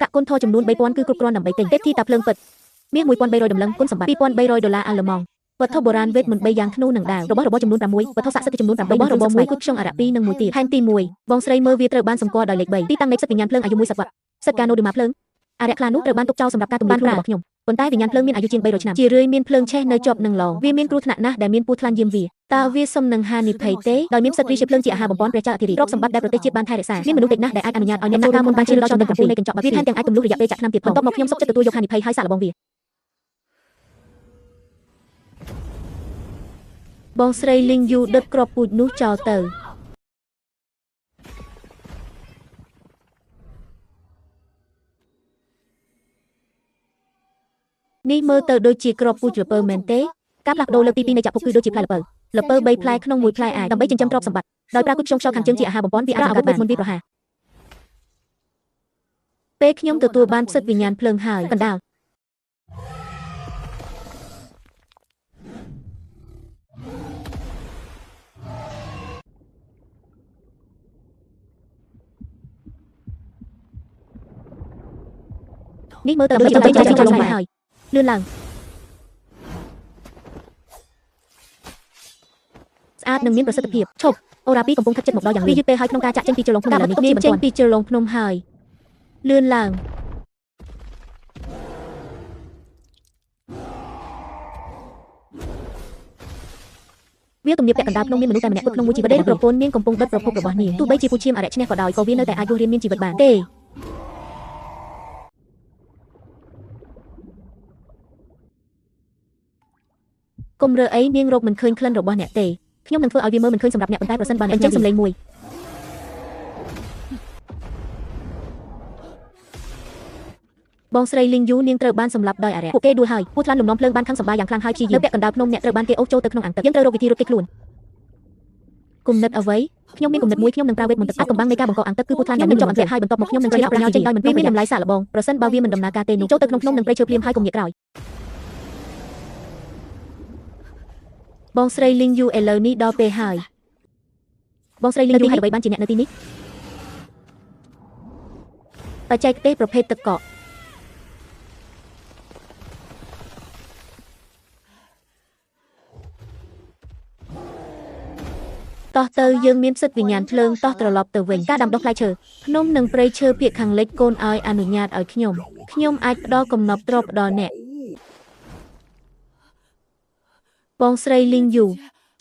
កាក់គុណធរចំនួន3000គឺគ្រប់គ្រាន់ដើម្បីទិញទេពធីតាភ្លើងពិតមាស1300តម្លឹងគុណសម្បត្តិ2300ដុល្លារអាល្លឺម៉ង់វត្ថុបុរាណវេទមន្ត3យ៉ាងធ្នូនិងដាវរបស់របរចំនួន6វត្ថុស័ក្តិសិទ្ធិចំនួន8របស់របរមួយគូខ្យងអារៈ2និងមួយទៀតផែនទី1បងស្រីមើលវាត្រូវបានសម្គាល់ដោយលេខ3ទីតាំងនៃសិទ្ធិវិញ្ញាណភ្លើងអាយុ1សតវត្សសិទ្ធិកាណូឌឺម៉ាភ្លើងអារៈខ្លានោះត្រូវបានទុកចោលសម្រាប់ការទម្លាយខ្លួនរបស់ខ្ញុំប៉ុន្តែវិញ្ញាណភ្លើងមានអាយុជាង300ឆ្នាំជារឿយមានភ្លើងឆេះនៅជាប់នឹងឡងវាមានគ្រោះថ្នាក់ណាស់ដែលមានពស់ថ្លាន់យាមវាតើវាសុំនឹងហានិភ័យទេដោយមានសិទ្ធិរីជាភ្លើងជាអាហារបំពន់ព្រះចៅអធិរាជទ្រព្យសម្បត្តិដែលប្រទេសជាតិបានថែរក្សាមានមនុស្សតិចណាស់ដែលអាចអនុញ្ញាតឲ្យអ្នកការមុនបានឈានដល់ចំណុចកំពូលនៃកញ្ចក់បាក់វាថែមទាំងអាចទម្លុះរយៈពេលចាក់ថ្នាំទៀតបន្ទាប់មកខ្ញុំសុខចិត្តទទួលយកហានិភ័យហើយសាកល្បងវាបងស្រីលីងយូដុតគ្រាប់ពូជនោះចោលទៅនេះមើលទៅដូចជាគ្រាប់ពូជល្ពៅមែនទេការផ្លាស់ប្ដូរលើកទី2នៃចក្រភពគឺដូចជាផ្លែល្ពៅល្ពៅ3ផ្លែក្នុងមួយផ្លែអាចដើម្បីចិញ្ចឹមទ្រព្យសម្បត្តិដោយប្រើគុជខ្យងខ្យល់ខាងជើងជាអាហារបំពន់វាអាចអាវុធវេទមន្តវាប្រហារពេលខ្ញុំទទួលបានផ្សិតវិញ្ញាណភ្លើងហើយកណ្ដាលនេះមើលទៅដូចជាចង់លងហើយលឿនឡើងស្អាតនិងមានប្រសិទ្ធភាពឈប់អូរ៉ា2កំពុងខិតជិតមកដល់យ៉ាងលឿនវាយឺតពេលហើយក្នុងការចាក់ចេញពីជ្រលងភ្នំឥឡូវនេះចេញពីជ្រលងភ្នំហើយលឿនឡើងវាទំនាបពាក់កណ្ដាលភ្នំមានមនុស្សតែម្នាក់គត់ក្នុងមួយជីវិតឬប្រពន្ធនាងកំពុងដុតប្រភពរបស់នាងទោះបីជាពូឈាមអរិយឈ្នះក៏ដោយក៏វានៅតែអាចរស់រានមានជីវិតបានទេកុំរើអីនាងរកមិនឃើញក្លិនរបស់អ្នកទេខ្ញុំនឹងធ្វើឲ្យវាមើលមិនឃើញសម្រាប់អ្នកប៉ុន្តែប្រសិនបើអ្នកចេញសម្លេងមួយបងស្រីលីងយូនាងត្រូវបានសម្លាប់ដោយអារក្សពួកគេដួលហើយពួកថ្លាន់លំនាំភ្លើងបានខឹងសម្បាយ៉ាងខ្លាំងហើយព្យាយាមនៅពាក់កណ្ដាលភ្នំអ្នកត្រូវបានគេអូសចូលទៅក្នុងអាងទឹកយើងត្រូវរកវិធីរត់គេចខ្លួនគំនិតអ្វីខ្ញុំមានគំនិតមួយខ្ញុំនឹងប្រើវេទមន្តទឹកអាចកំបាំងនៃការបង្កអាងទឹកគឺពួកថ្លាន់នឹងជាប់អន្ទាក់ហើយបន្ទាប់មកខ្ញុំនឹងច្រៀងប្រញើចេញដោយមិនមានតម្លៃសាកល្បងប្រសិនបើវាមិនដំណើរការទេនោះចូលទៅក្នុងភ្នំនឹងព្រៃឈើភ្លាមហើយកុំងាកក្រោយបងស្រីលីងយូឥឡូវនេះដល់ពេលហើយបងស្រីលីងយូហេតុអ្វីបានជាអ្នកនៅទីនេះបច្ចេកទេសប្រភេទទឹកកកតោះទៅយើងមានសិទ្ធិវិញ្ញាណភ្លើងតោះត្រឡប់ទៅវិញការដាំដុះផ្លែឈើភ្នំនិងព្រៃឈើភាគខាងលិចកូនឲ្យអនុញ្ញាតឲ្យខ្ញុំខ្ញុំអាចផ្ដល់កំណប់ទ្រព្យដល់អ្នកបងស្រីលីងយូ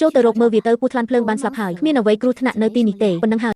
ចូលទៅរកមើលវាទៅពស់ថ្លាន់ភ្លើងបានស្លាប់ហើយគ្មានអ្វីគ្រោះថ្នាក់នៅទីនេះទេប៉ុណ្ណឹងហើយ